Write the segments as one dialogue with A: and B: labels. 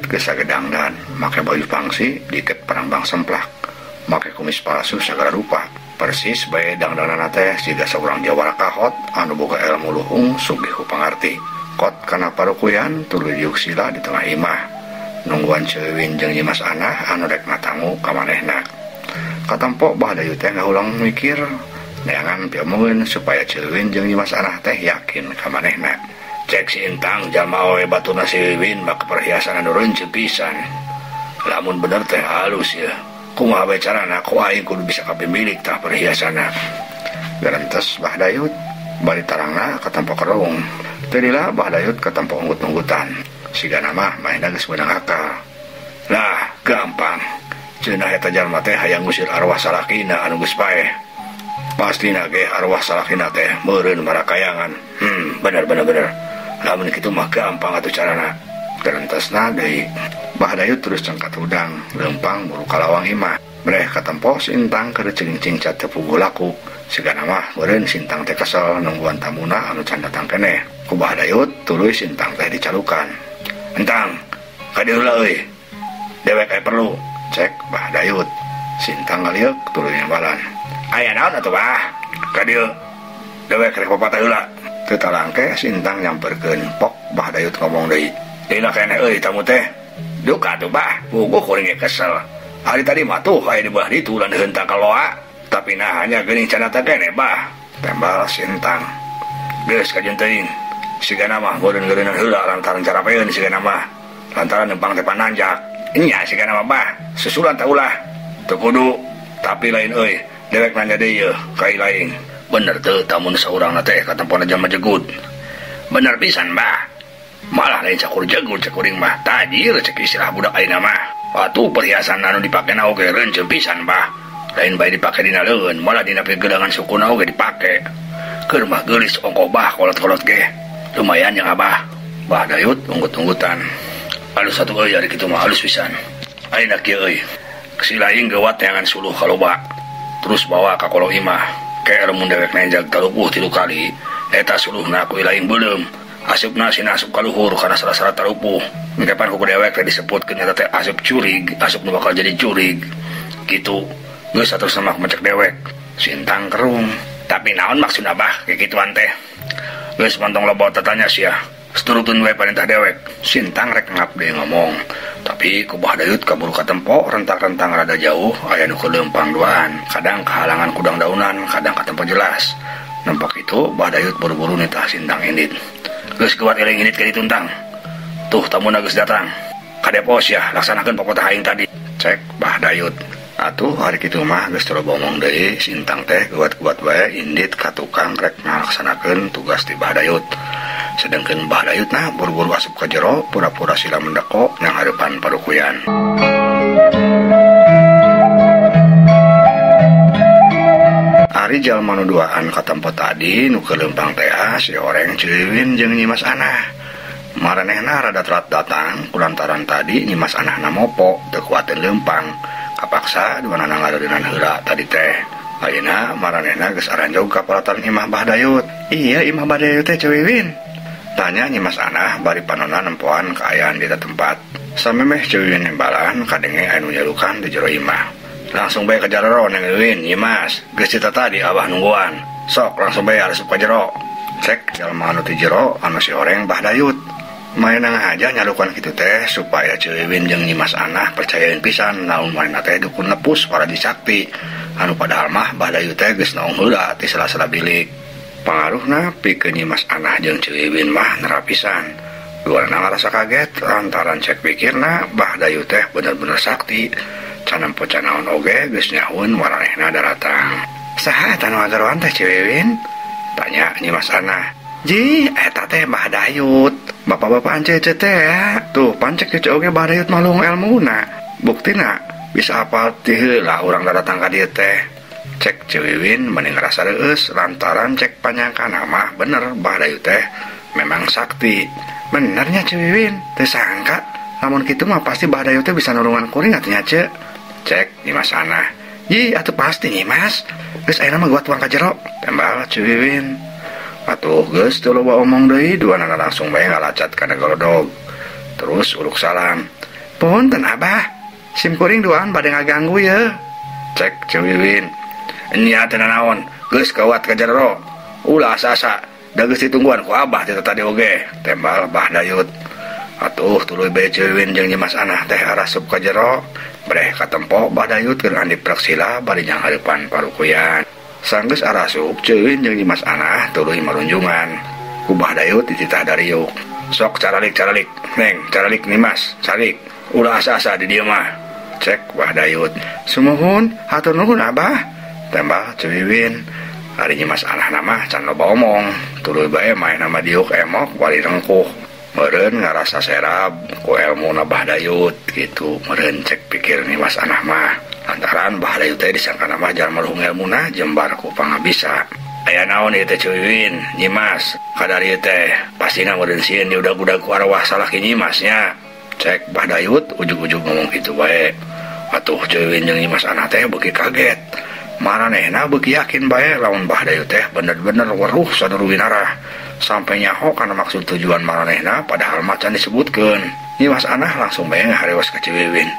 A: geus sagedangdan, make baju pangsi diket parambang semplak, make kumis palsu sagala rupa. Persis bae dangdanana teh siga saurang jawara kahot anu boga ilmu luhung sugih ku pangarti. Kot kana parukuyan tuluy diuk sila di tengah imah. Nungguan Ceu Wiwin jeung Nyimas Anah anu rek natangu ka manehna. Katempo Bah Dayut teh ngahulang mikir neangan piomongeun supaya Ceu Wiwin jeung Nyimas Anah teh yakin ka manehna. Cek si Intang jalma awewe baturna si Wiwin make perhiasan anu reunceu pisan. Lamun bener teh halus ya. Kumaha bae carana ku aing kudu bisa kapimilik tah perhiasanna. Garentes Bah Dayut bari tarangna katempo kerung. Teu lila Bah Dayut katempo unggut-unggutan. Sigana mah manehna geus meunang akal. Lah, gampang. Cenah eta jalma teh hayang ngusir arwah salakina anu geus paeh. Pastina ge arwah salakina teh meureun marakayangan. Bener bener bener. Lamun kitu mah gampang atuh carana. Garentesna deui. Bah Dayut terus cengkat hudang, leumpang buru ka lawang imah. Breh katempo si Intang keur cingcing-cingcat teu puguh laku. Sigana mah meureun si Intang teh kesel nungguan tamuna anu can datang keneh. Ku Bah Dayut tuluy si Intang teh dicalukan. Entang, ka dieu heula euy. Dewek aya perlu, cek Bah Dayut. Si Intang ngalieuk tuluy nyambalan. Aya naon atuh Bah? Ka dieu. Dewek rek papatah heula. Teu talangke si Intang nyamperkeun pok Bah Dayut ngomong deui. Lila keneh euy tamu teh. Duka atuh Bah, puguh kuring ge kesel. Hari tadi mah tuh aya di belah ditu lan hentang kaloa. Tapi nah hanya geuning can datang keneh Bah. Tembal si Intang. Geus kajeun teuing. Sigana mah meureun-geureunan heula lantaran carapeun sigana mah. Lantaran lempang teh pananjak. Nya sigana mah Bah, susulan teh ulah. Teu kudu, tapi lain euy. Dewek nanya deui yeuh ka lain. Bener teu tamun saurangna teh katempona jalma jegud. Bener pisan Bah. Malah lain sakur jegud cek kuring mah. Tajir cek istilah budak ayeuna mah. Atuh perhiasan anu dipakena oge reunceu pisan Bah. Lain bae dipake dina leueun, malah dina pigedangan sukuna oge dipake. Keur mah geulis ongko Bah kolot-kolot ge. Lumayan yang Abah. Bah Dayut unggut-unggutan. Alus satu euy ari kitu mah alus pisan. Ayeuna kieu euy. Si lain geuwat neangan suluh kaloba. Terus bawa ka kolo imah. Ke lamun dewek nenjag talupuh 3 kali. Eta suluhna ku lain beuleum. Asupna sina asup ka luhur kana sara-sara talupuh. Engkepan ku dewek teh disebutkeun eta teh asup curig, asup nu bakal jadi curig. Kitu. Geus atur sama macek dewek. Sintang kerung. Tapi naon maksud Abah kikituan teh? Geus montong loba tatanya sia. Seturutun we parentah dewek. Sintang rek ngap deui ngomong. Tapi ku Bah Dayut kaburu katempo rentang-rentang rada jauh aya nu keur leumpang duaan. Kadang kahalangan kudang daunan, kadang katempo jelas. Nempak itu Bah Dayut buru-buru nitah Sintang indit. Geus kuat eling indit ka ditu Tang. Tuh tamuna geus datang. Kadepos ya laksanakeun papatah aing tadi. Cek Bah Dayut. Atuh hari kitu mah geus teu loba omong deui Sintang teh kuat-kuat bae indit ka tukang rek ngalaksanakeun tugas ti Bah Dayut. Sedangkeun Bah Dayut nah buru-buru asup ka jero pura-pura sila mendeko nang hareupan parukuyan. Ari jalma nu duaan katempo tadi nu keur leumpang teh si oreng Ceu Wiwin jeung Nyimas Anah. Maranehna rada telat datang kulantaran tadi Nyimas Anahna mopo teu kuateun leumpang. Kapaksa duanana ngareureunan heula tadi teh. Ayeuna maranehna geus aranjog ka palataran imah Bah Dayut. Iya imah Bah Dayut teh Ceu Wiwin. Tanya Nyimas Anah bari panonna nempoan kaayaan di eta tempat. Samemeh Ceu Wiwin nembalan kadenge anu nyalukan di jero imah. Langsung bae ka jero Neng Wiwin, Nyimas. Geus cita tadi abah nungguan. Sok langsung bae asup ka jero. Cek jalma anu ti jero anu si oreng Bah Dayut. Manehna ngahaja nyalukan kitu teh supaya Ceu Wiwin jeung Nyimas Anah percayaeun pisan lamun manehna teh dukun lepus paraji sakti. Anu padahal mah Bah Dayut teh geus naung heula ti sela-sela bilik. Pangaruhna pikeun Nyimas Anah jeung Ceu Wiwin mah nerapisan. Duanana ngarasa kaget lantaran cek pikirna Bah Dayut teh bener-bener sakti. Canampo canaon oge geus nyahueun maranehna daratang. Saha eta nu ngageroan teh Ceu Wiwin? Tanya Nyimas Anah. Ji, eta teh Bah Dayut. Bapak-bapak anceu teh ya. Tuh, pancek cece oge Bah Dayut malung elmuna. Buktina bisa apal ti heula urang daratang ka dieu teh. Cek Ceu Wiwin mending ngerasa reueus lantaran cek panyangkana mah bener Bah Dayut teh memang sakti. Benernya Ceu Wiwin, teu sangka lamun kitu mah pasti Bah Dayut teh bisa nulungan kuring atuh nya Ceu. Cek Nyimas Anah. Ji, atuh pasti Nyimas. Geus ayeuna mah gua tuang ka jero. Tembal Ceu Wiwin. Atuh geus teu loba omong deui duanana langsung bae ngalacat kana golodog. Terus uluk salam. Punten Abah, sim kuring duaan bade ngaganggu ye. Cek Ceu Wiwin. Nya teh naon, geus kawat ka jero. Ulah asa-asa, da geus ditungguan ku Abah teh tadi oge. Tembal Bah Dayut. Atuh tuluy bae Ceu Wiwin jeung Nyimas Anah teh arasup ka jero. Breh katempo Bah Dayut keur andip praksila bari nyanghareupan parukuyan. Sanggeus arasup Ceu Wiwin jeung Nyimas Anah tuluy marunjungan. Ku Bah Dayut dititah dariuk. Sok caralik-caralik, Neng, caralik Nimas, calik. Ulah asa-asa di dieu mah. Cek Bah Dayut. Sumuhun, hatur nuhun Abah. Tembal Ceu Wiwin. Ari Nyimas Anah mah can loba omong. Tuluy bae maena mah diuk emok bari rengkuh. Meureun ngarasa serab ku elmuna Bah Dayut gitu. Meureun cek pikir Nyimas Anah mah. Lantaran Bah Dayut teh disangkana mah jalma luhung elmuna jembar ku pangabisa. Aya naon ieu teh Ceu Wiwin, Nyimas, kadar ieu teh pastina meureun sieun diudag-udag ku arwah salaki Nyimas nya. Cek Bah Dayut ujug-ujug ngomong kitu bae. Atuh Ceu Wiwin jeung Nyimas Anah teh beuki kaget. Maranehna beuki yakin bae lamun Bah Dayut teh bener-bener weruh sadur winarah. Sampai nyaho kana maksud tujuan maranehna padahal mah can disebutkeun. Nyimas Anah langsung bae ngaharewos ka Ceu Wiwin.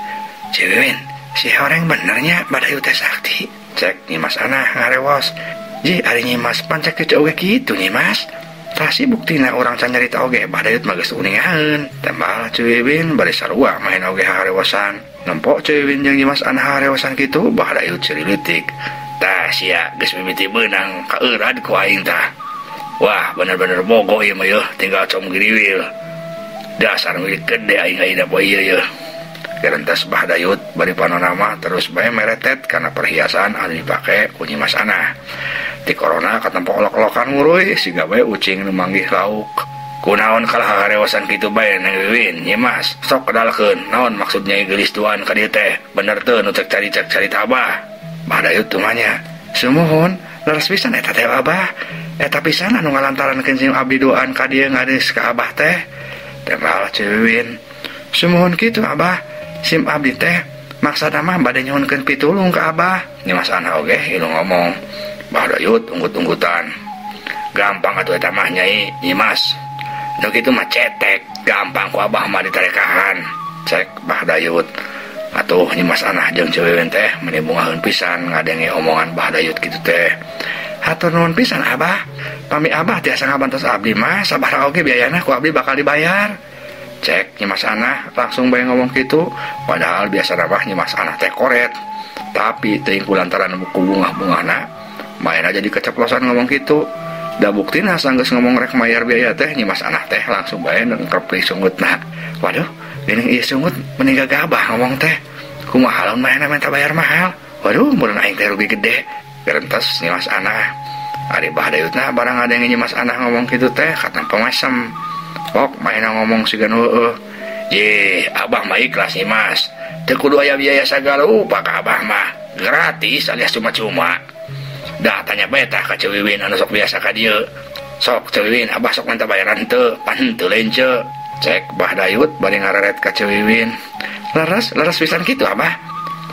A: Ceu Wiwin, si horeng benernya Bah Dayut teh sakti. Cek Nyimas Anah ngarewos. Ji, ari Nyimas pancek teh oge kitu Nyimas. Tah si buktina urang can nyarita oge Bah Dayut mah geus uningaeun. Tembal Ceu Wiwin bari sarua main oge harewosan. Nempok Ceu Wiwin jeung Nyimas Anah harewosan kitu Bah Dayut seuri leutik. Tah sia geus mimiti beunang kaeurad ku aing tah. Wah, bener-bener bogo ieu mah yeuh, tinggal com giriwil. Dasar milik gede aing ayeuna poe ieu yeuh. Gerentas Bah Dayut bari panona mah terus bae meretet kana perhiasan anu dipake ku Nyimas Anah. Ti corona katempo olok-olokan nguruy siga bae ucing nu manggih lauk. Kunaon kalah harewasan kitu bae Neng Wiwin, Nyimas, sok kedalkeun naon maksud nyai geulis duaan ka dieu teh? Bener teu nu cek cari Abah? Bah Dayut tumanya. Sumuhun, leres pisan eta teh Abah. Eta pisan anu ngalantarankeun sim abdi duaan ka dieu ngades ka Abah teh. Tembal Ceu Wiwin. Sumuhun kitu Abah, sim abdi teh maksadna mah bade nyuhunkeun pitulung ka Abah. Nyimas Anah oge ilu ngomong. Bah Dayut unggut-unggutan. Gampang atuh eta mah nyai Nyimas. Nu kitu mah cetek, gampang ku Abah mah ditarekahan. Cek Bah Dayut. Atuh Nyimas Anah jeung Ceu Wiwin teh meni bungaheun pisan ngadenge omongan Bah Dayut kitu teh. Hatur nuhun pisan Abah. Pami Abah tiasa ngabantos abdi mah sabaraha oge biayana ku abdi bakal dibayar. Cek Nyimas Anah langsung bae ngomong kitu, padahal biasana mah Nyimas Anah teh koret. Tapi teuing ku lantaran buku bungah-bungahna main aja jadi keceplosan ngomong kitu. Da buktina sanggeus ngomong rek mayar biaya teh Nyimas Anah teh langsung bae nengkrep deui sungutna. Waduh, geuning ieu sungut meni gagabah ngomong teh. Kumaha lamun manehna minta bayar mahal? Waduh, meureun aing teh rugi gede. Gerentes Nyimas Anah. Ari Bah Dayutna barang ada yang Nyimas Anah ngomong kitu teh katempo masem. Pok manehna ngomong siga nu heueuh. Ye, Abah mah ikhlas Nyimas. Teu kudu aya biaya sagala rupa ka Abah mah. Gratis alias cuma-cuma. Dah tanya bae tah ka Ceu Wiwin anu sok biasa ka dieu. Sok Ceu Wiwin, Abah sok minta bayaran teu, pan teu lain ceu. Cek Bah Dayut bari ngareret ka Ceu Wiwin. Leres, leres pisan kitu Abah.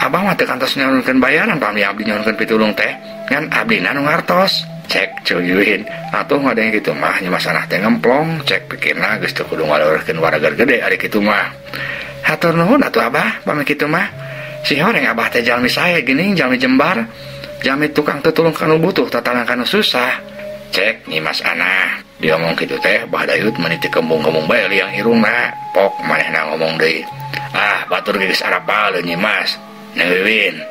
A: Abah mah teu kantos nyuhunkeun bayaran pami abdi nyuhunkeun pitulung teh. Ngan abdina nu ngartos. Cek Ceu Wiwin. Atuh ngadenge kitu mah Nyimas Anah teh ngemplong, cek pikirna geus teu kudu ngaleureurkeun waragar gede ari kitu mah. Hatur nuhun atuh Abah, pami kitu mah. Si horeng Abah teh jalmi sae geuning, jalmi jembar. Jalmi tukang tetulung kanu butuh, tatanan kanu susah. Cek Nyimas Anah. Dia ngomong kitu teh Bah Dayut meni teu kembung-kembung bae liang irungna. Pok manehna ngomong deui. Ah, batur geus arapal Nyimas. Neng Wiwin.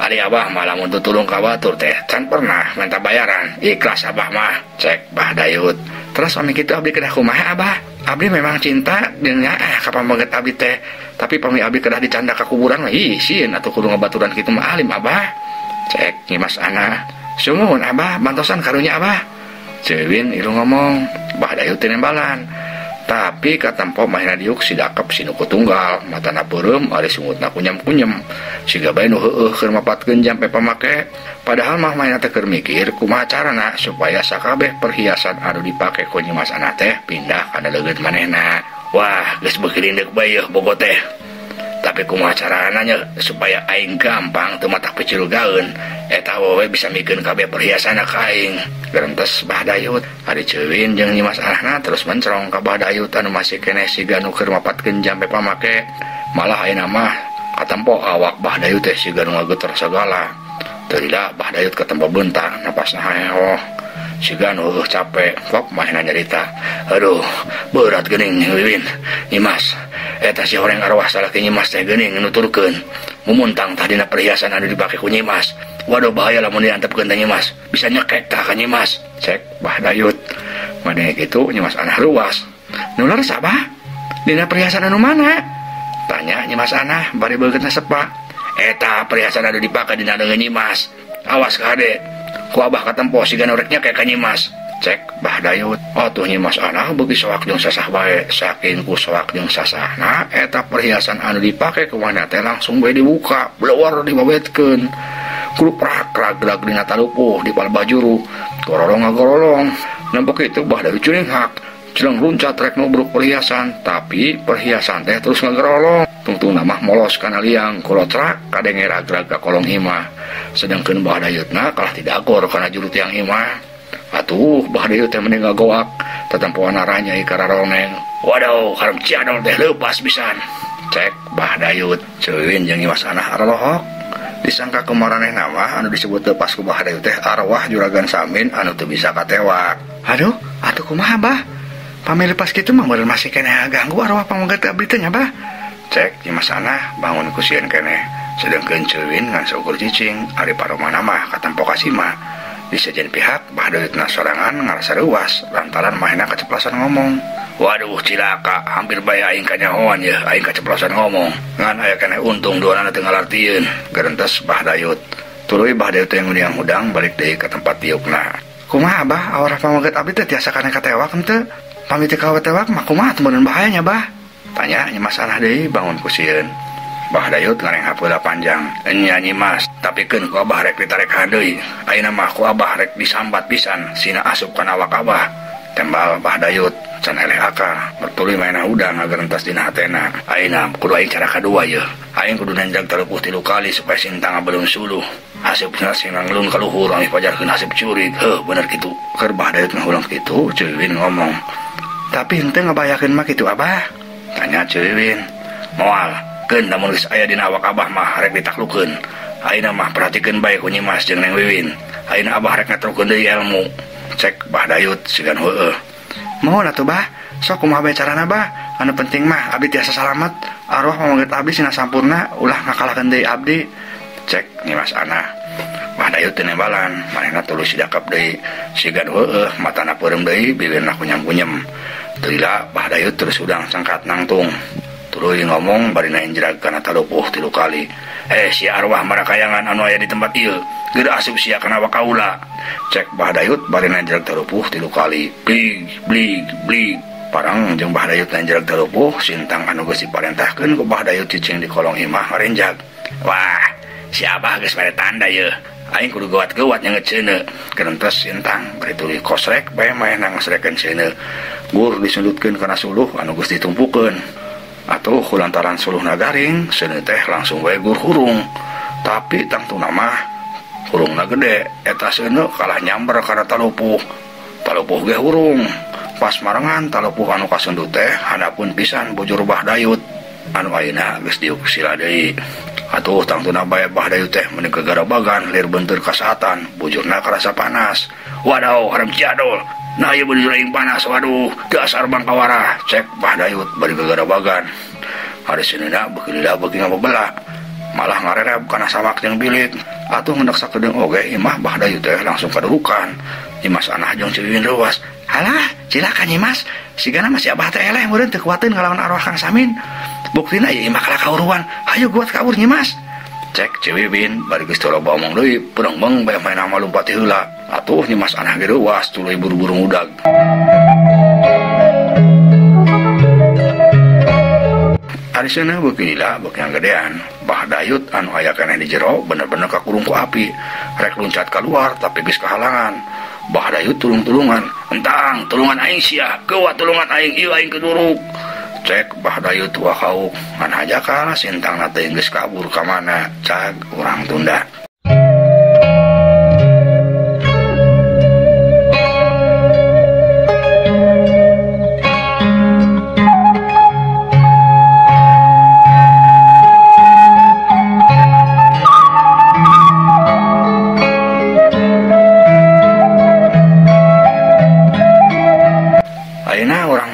A: Ari Abah mah lamun tutulung ka batur teh can pernah minta bayaran. Ikhlas Abah mah. Cek Bah Dayut. Terus pami kitu abdi kedah kumaha Abah? Abdi memang cinta jeung nyaah ka pameuget abdi teh. Tapi pami abdi kedah dicanda ka kuburan mah ih sieun atuh kudu ngabaturan kitu mah alim Abah. Cek Nyimas Anah. Sumuhun Abah, bantosan karunya Abah. Ceu Wiwin ilu ngomong, Bah Dayut teh nembalan. Tapi katempo mahina diuk si dakep si nuku tunggal, matana peureum ari sungutna kunyem-kunyem. Siga bae nu heueuh keur mapatkeun jampe pamake. Padahal mah mahina teh keur mikir kumaha carana supaya sakabeh perhiasan anu dipake ku Nyimas Anah teh pindah kana leugeut manehna. Wah, geus beuki lindeuk bae yeuh bogo teh. Tapi kumaha carana nya supaya aing gampang teu matak picilgaeun eta awewe bisa mikeun kabeh perhiasanna ka aing. Gerentes Bah Dayut ari Ceuwin jeung Nyimas Anahna terus mencrong ka Bah Dayut anu masih keneh siga nu keur mapatkeun jampe pamake. Malah ayeuna mah katempo awak Bah Dayut teh siga nu ngageter sagala. Teu lila Bah Dayut katempo beuntang napasna haehoh siga nu heueuh capek. Kok manehna nyarita, aduh berat geuning Wiwin Nyimas, eta si horeng arwah salaki Nyimas teh geuning nuturkeun mumuntang tah dina perhiasan anu dipake ku Nyimas. Waduh bahaya lamun diantepkeun teh Nyimas, bisa nyekek tah ka Nyimas. Cek Bah Dayut maneh kitu Nyimas Anah ruas. Nu leres abah dina perhiasan anu mana? Tanya Nyimas Anah bari beungeutna sepa. Eta perhiasan anu dipake dina leungeun Nyimas, awas ka hade ku abah katempo siga nu rek nyekek ka Nyimas. Cek Bah Dayut. Atuh Nyimas Anah beuki soak jeung sasah bae. Saking ku soak jeung sasahna eta perhiasan anu dipake ku manehna teh langsung bae dibuka, bleueur dibabetkeun. Kuluprak rag-rag dina talupuh di palbajuru, gorolong ngagorolong. Nempok itu Bah Dayut curinghak, celeng luncat rek nubruk perhiasan, tapi perhiasan teh terus ngagerolong. Tungtungna mah molos kana liang, kolotrak kadenge rag-rag ka kolong imah. Sedangkeun Bah Dayutna kalah tidagor kana juru tiang imah. Atuh Bah Dayut teh mending ngagoak, tetempoan aranyai kararoneng. Waduh, harum ciadol teh leupas pisan. Cek Bah Dayut, Ceuwin jeung Nyimas Anah arolohok. Disangka kemaranehna mah anu disebut leupas ku Bah Dayut teh arwah juragan Samin anu teu bisa katewak. Aduh, atuh kumaha bah? Pami leupas kitu mah meureun masih keneh ganggu arwah pamegat abdi teh nya bah. Cek Nyimas Anah bangun ku sieun keneh. Sedangkeun Ceuwin ngan saukur cicing, ari paromana mah katempo ka sima. Di sejen pihak Bah Dayutna sorangan ngarasa reuas lantaran manehna kaceplosan ngomong. Waduh cilaka, hampir bae aing kanyahoan yeuh aing kaceplosan ngomong. Ngan aya keneh untung duanana teu ngalartieun. Gerentes Bah Dayut. Tuluy Bah Dayut teh nguniang hudang balik deui ka tempat tiupna. Kumaha bah arwah pamegat abdi teh tiasa kana katewak henteu? Pami teu kawatewak mah kumaha teu meureun bahaya nya bah? Tanya Nyimas Anah deui bangun ku sieun. Bah Dayut ngarenghap heula panjang. Enya Nyimas, tapi keun ku abah rek ditarek deui. Ayeuna mah ku abah rek disambat pisan sina asup kana awak abah. Tembal Bah Dayut can eleh akar. Bertuluy manehna hudang ngagerentas dina hatena. Ayeuna kudu aing cara kadua yeuh. Aing kudu nanjag talupuh 3 kali supaya sintang belum suluh. Hasupna sing nganglung ka luhur amih pajarkeun haseup curig. Heuh bener kitu. Keur Bah Dayut ngahulang kitu, Ceuwin ngomong. Tapi henteu ngabayakeun mah kitu abah? Tanya Ceuwin. Moal, keun lamun geus aya dina awak abah mah rek ditaklukeun. Ayeuna mah perhatikeun bae ku Nyimas jeung Neng Wiwin. Ayeuna abah rek ngaturkeun deui ilmu. Cek Bah Dayut sigan heueuh. Mohon atuh bah, sok kumaha bae carana bah? Anu penting mah abdi tiasa salamet. Arwah pamegat abdi sina sampurna, ulah ngakalahkeun deui abdi. Cek Nyimas Anah. Bah Dayut teu nembalan, manehna tuluy sidakep deui. Sigan heueuh, matana peureum deui, bibirna kunyam-kunyem. Teu lila Bah Dayut terus udang sangkat nangtung. Tuluy ngomong bari naenjrag kana talupuh 3 kali. Si arwah marakayangan anu aya di tempat ieu, geura asup sia kana awak kaula. Cek Bah Dayut bari naenjrag talupuh 3 kali. Blig blig blig. Parang jeung Bah Dayut naenjrag talupuh, sintang anu geus diparentahkeun ku Bah Dayut cicing di kolong imah ngarenjag. Wah, si abah geus mere tanda yeuh. Aing kudu gawat-gawat nyanget seuneu. Gerentes sintang bari tuluy kosrek bae manehna ngasrekeun seuneu. Gur disundutkeun kana suluh anu geus ditumpukeun. Atuh kulantaran suluhna garing, seuneu teh langsung bae gur hurung. Tapi tangtuna mah hurungna gede, eta seuneu kalah nyamber kana talupuh. Talupuh ge hurung. Pas marengan talupuh anu kasundut teh handapeun pisan bujur Bah Dayut anu ayeuna geus diuk sila deui. Atuh tangtuna bae Bah Dayut teh meuni kagarabagan lir bentur kasahatan, bujurna karasa panas. Wadaw haram jadol. Nah ieu bujur aing panas, waduh, dasar bangkawara. Cek Bah Dayut bari kagarabagan. Ari seuneuna beuki lila beuki ngabebela. Malah ngarereb kana samak jeung bilik. Atuh ngendak sakedeung oge imah Bah Dayut teh langsung kadurukan. Nyimas Anah jeung Ceuwin reuas. Halah, cilaka Nyimas. Sigana masih abah teh eleh meureun teu kuateun ngalawan arwah Kang Samin. Buktina ieu imah kalah kauruan. Hayu guat kabur Nyimas. Cek Ceuwin bari geus teu loba omong deui, peuneng bae manehna mah lumpat ti heula. Atuh Nyimas Anah ge reuas tuluy buru-buru ngudag. Ari seuneu beuki lila beuki ngagedean. Bah Dayut anu aya keneh di jero bener-bener kakurung ku api. Rek luncat keluar tapi geus kahalangan. Bah Dayut tulung-tulungan. Entang tulungan aing sia, keuwa tulungan aing ieu aing keduruk. Cek Bah Dayut tua kauk ngan haja kalah sintangna teh geus kabur ka mana cag urang tunda.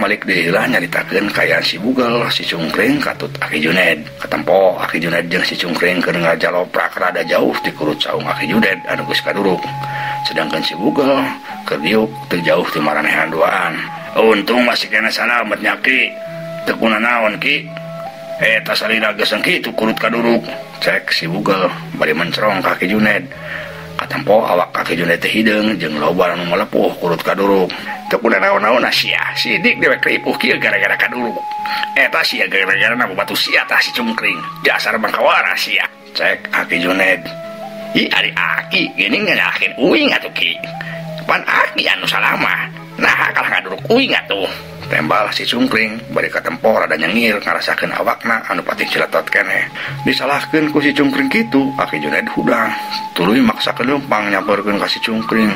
A: Balik deui lah nyaritakeun kaayaan si Bugel, si Cungkring katut Aki Juned. Katempo Aki Juned jeung si Cungkring keur ngajaloprak rada jauh ti kurut saung Aki Juned anu geus kaduruk. Sedangkan si Bugel keur diuk teu jauh ti maranehan duaan. Untung masih kena salamet nya Ki. Teu kunanaon Ki. Eta salila geus kitu kurut kaduruk. Cek si Bugel bari mencerong ka Aki Juned. Katempo awak Aki Juned teh hideung jeung loba anu melepuh kurut kaduruk. Teu kunanaon-naon sia, sidik dewek ripuh kieu gara-gara kaduruk. Eta sia gara-gara na batu sia tah si Cungkring. Dasar bangkawara sia. Cek Aki Juned. Ih ari Aki geuning nyalahkeun uing atuh Ki. Pan Aki anu salah mah. Nah kalah ngaduruk uing atuh. Tembal si Cungkring bari katempo rada nyengir ngarasakeun awakna anu pating ciletot keneh. Disalahkeun ku si Cungkring kitu, Aki Juned hudang. Tuluy maksakeun leumpang nyamperkeun ka si Cungkring.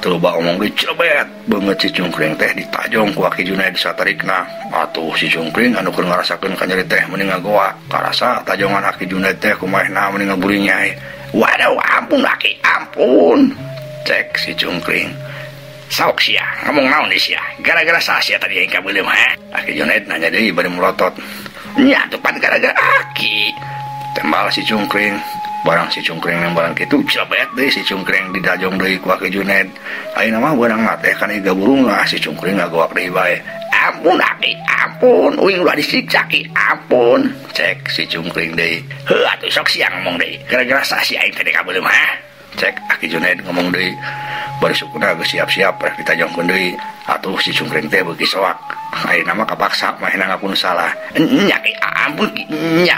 A: Teu loba omong deui celebet beungeut si Cungkring teh ditajong ku Aki Juned satarikna. Atuh si Cungkring anu keur ngarasakeun kanyeri teh mending ngagoa. Karasa tajongan Aki Juned teh kumaehna mending ngaburinyai. Waduh ampun Aki, ampun. Cek si Cungkring. Saok sia, ngomong naon di sia. Gara-gara sia tadi yang kabeuleum ha. Aki Juned nanya deui bari melotot. Nya atuh pan gara-gara Aki. Tembal si Cungkring. Barang si Cungkring nembalan kitu celebet deui si Cungkring didajong deui ku Aki Juned. Ayeuna mah beunang teh kana iga burung lah si Cungkring ngagoak deui bae. Ampun Aki, ampun, uing ulah disiksa Ki, ampun. Cek si Cungkring deui. Heuh atuh sok sia ngomong deui. Gara-gara sia aing teh kabeuleum ha. Cek Aki Juned ngomong deui. Bari sukuna geus siap-siap rek ditajongkeun deui. Atuh si Cungkring teh beuki soak. Ayeuna mah kapaksa mahna ngaku nu salah. Nya Ki, ampun Ki, nya.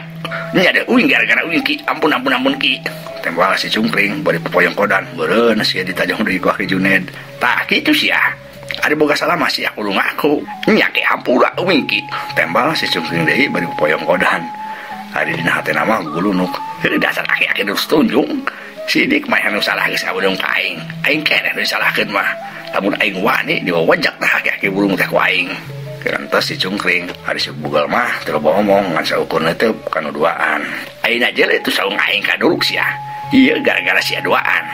A: Nya deui uing gara-gara uing Ki, ampun ampun ampun Ki. Tembal si Cungkring bari popoyong kodan, beureun sia ditajong deui ku Aki Juned. Tah kitu sia. Ari boga salah mah sia kudu ngaku. Nya Ki, hampura uing Ki. Tembal si Cungkring deui bari popoyong kodan. Ari dina hatena mah gulunuk. Heuh dasar aki-aki terus tunjung. Sidik mah anu salah geus ngabudung ka aing. Aing keneh nu disalahkeun mah. Lamun aing wani diwawajak tah aki-aki burung teh ku aing. Kerantos si Cungkring, ari si Bugel mah teu loba omong ngan saukurna teh kanu duaan. Ayeuna jeung itu saung aing kaduruk sia. Ieu gara-gara sia duaan.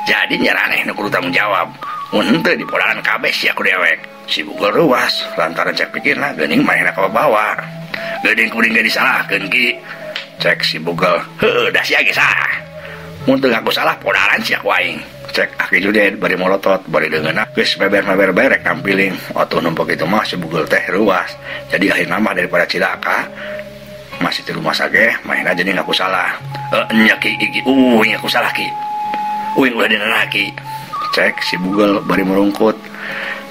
A: Jadi nyaraneh nu kudu tanggung jawab. Mun henteu dipodalan kabeh sia ku dewek. Si Bugel ruas lantaran cek pikirna geuning manehna kabawa. Geuning kuring ge disalahkeun Ki. Cek si Bugel, heueuh da sia ge salah. Mun teu ngaku salah podalan sia ku aing. Cek Aki Juned bari molotot bari deungeunna geus beber-beber berek nampiling. Atuh numpuk itu mah si Bugel teh ruas. Jadi akhirna mah daripada cilaka masih di rumah sage manehna jadi ngaku salah. Nya Ki, iki uing ngaku salah Ki. Uing ulah dina Ki. Cek si Bugel bari merungkut.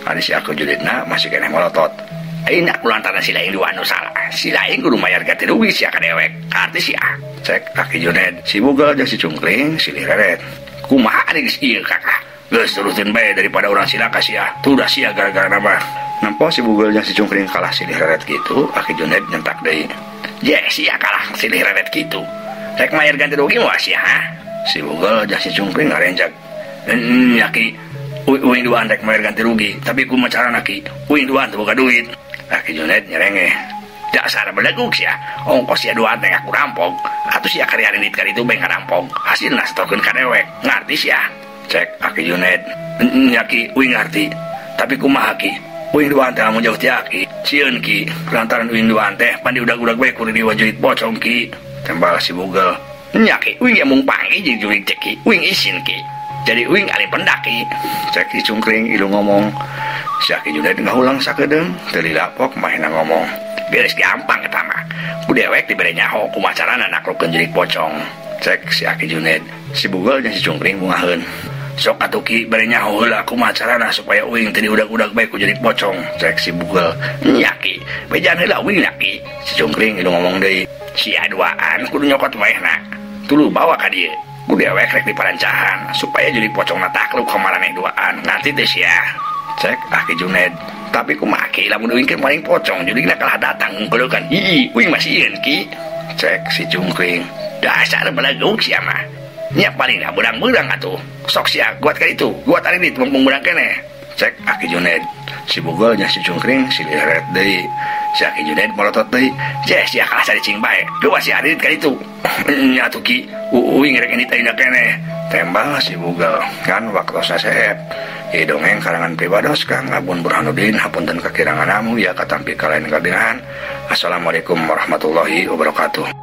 A: Ari si Aki Junedna masih keneh molotot. Ayeuna kulantaran si lain dua anu salah. Si lain kudu mayar ganti rugi sia ka dewek. Arti sia. Cek Aki Juned, si Bugel jeung si Cungkring silih reret. Kumaha ari geus ieu kakak? Geus turutin bae daripada urang silaka sia. Tuh sia gara-gara nama. Nempo si Bugel jeung si Cungkring kalah silih reret kitu, Aki Juned nyentak deui. Je sia kalah silih reret kitu. Rek mayar ganti rugi moal sia ha? Si Bugel jeung si Cungkring ngarenjag. Nya Ki, uing duaan rek mayar ganti rugi, tapi kumaha carana Ki? Uing duaan teu boga duit. Aki Juned nyerengeh. Dasar beleguk sia, ongkos sia duaan teh ngaku rampok. Atuh sia karya rinit kali itu bae ngarampok. Hasilna setokeun ka dewek. Ngarti sia. Cek Aki Juned. Nya Ki, uing ngarti. Tapi kumaha Ki? Uing duaan teh lamun jauh ti Aki. Sieun Ki, lantaran uing duaan teh pan diudag-udag bae ku di jurit pocong Ki. Tembal si Bugel. Nya Ki, uing ge mung panggih jeung jurig teh Ki. Uing isin Ki. Jadi uing alim pendak Ki. Cek si Cungkring ilu ngomong. Si Aki Juned ngahulang sakedeung, teu dilapok mahna ngomong. Beres gampang eta mah. Ku dewek dibere nyaho kumaha carana naklukeun jurig pocong. Cek si Aki Juned. Si Bugel jeung si Cungkring bungaheun. Sok atuh Ki bere nyaho heula kumaha carana supaya uing teu diudag-udag bae ku jurig pocong. Cek si Bugel. Nya Ki, bejaan heula uing nya Ki. Si Cungkring ilu ngomong deui. Sia duaan kudu nyokot waehna. Tuluy bawa ka dieu. Ku dewek rek diparancahan supaya jurig pocongna takluk ka maraneh duaan. Ngarti teh sia. Cek Aki Juned. Tapi kumaha ki lamun uing ke paling pocong jurig kalah datang ngungkulukan. Ih, uing masih sieun ki. Cek si Cungkring. Dasar beleguk sia mah. Nya paling dah beurang-beurang atuh. Sok sia kuat ka ditu, kuat ari ditu mumpung beurang keneh. Cek Aki Junaid. Si Bugel nya si Cungkring si leret deui. Si Aki Junaid molotot deui. Jeh sia kalah caricing bae. Geuwas sia ari ka ditu. Nya atuh ki, uing rek indit ayeuna keneh. Tembal si Bugel kan waktosna seep. Ieu dongeng karangan pribados Kang Abun Burhanuddin hapunten kakirangan amu ya katampi kalain kabingahan. Assalamualaikum warahmatullahi wabarakatuh.